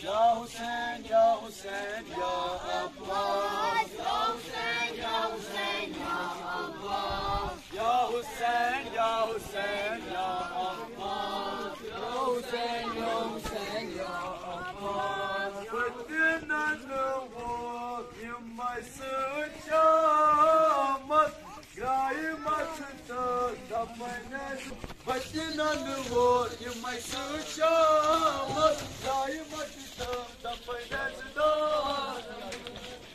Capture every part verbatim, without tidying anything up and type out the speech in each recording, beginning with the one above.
یا حسین، یا حسین، یا عباس۔ یا حسین، یا حسین، یا عباس۔ یا حسین، یا حسین، یا عباس۔ یا حسین، یا حسین، یا عباس۔ فتنن ووت یِمے سۭتۍ شامت، گرٛایہِ مژھ تہٕ دپن اَسہِ۔ فتنن ووت یِمے سۭتۍ شامت، گرٛایہِ مژھ تہٕ دپن اَسہِ۔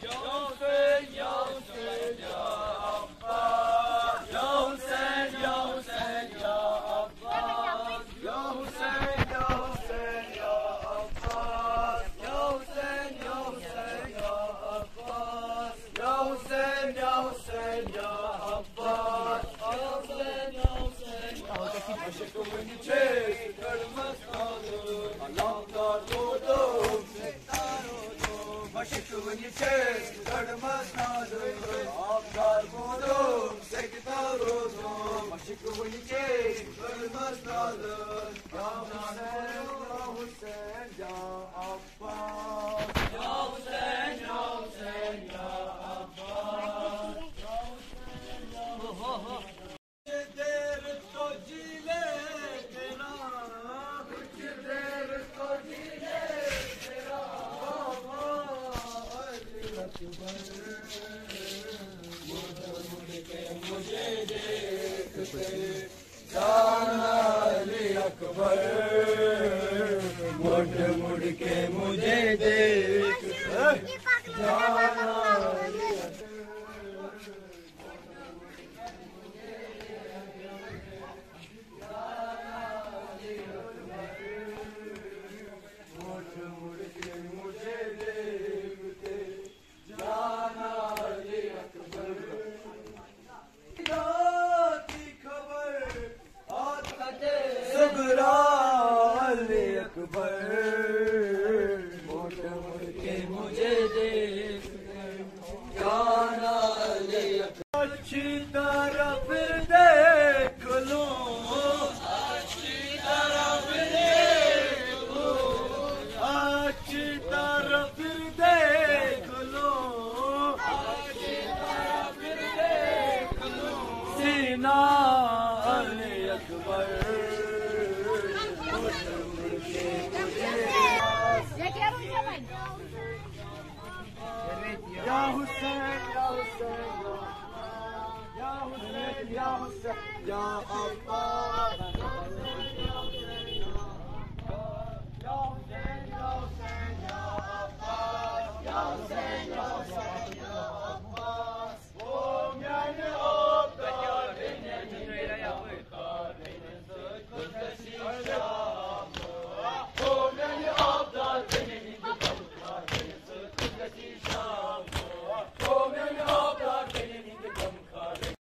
یا حسین، یا حسین، یا عباس۔ یا حسین، یا حسین، یا عباس۔ یا حسین، یا حسین، یا عباس۔ یا حسین، یا حسین، یا عباس۔ یا حسین، یا حسین، یا عباس۔ یا حسین، یا حسین، یا عباس۔ عاشق وٕنہِ چھِ أسۍ کڑمس نالہٕ۔ علامدار ووتُم، مشک وٕنہِ چھِ أسۍ کڑمس نالہٕ۔ آبدار ووتُم، سیٚکہِ تل روزُم۔ مشک وٕنہِ چھِ أسۍ کڑمس نالہٕ۔ یا حسین، یا حسین، یا عباس۔ یا حسین، یا حسین، یا عباس۔ دیر تو جی لے تیرا، کچھ دیر تو جی لے تیرا۔ بابا علی اکبر، مڑ مڑ کے مجھے دیکھتے، جانا علی اکبر، مڑ مڑ کے مجھے دیکھتے، جانا علی اکبر۔ صغرا علی اکبر، مڑ مڑ کے مجھے دیکھ، جانا علی اکبر۔ اچھی طرح پھر دیکھ لوں، اچھی طرح پھر دیکھ لوں، اچھی طرح پھر دیکھ لوں، اچھی طرح پھر دیکھ لوں۔ سینہ علی اکبر، یا حسین، یا حسین، یا حسین، یا حسین، یا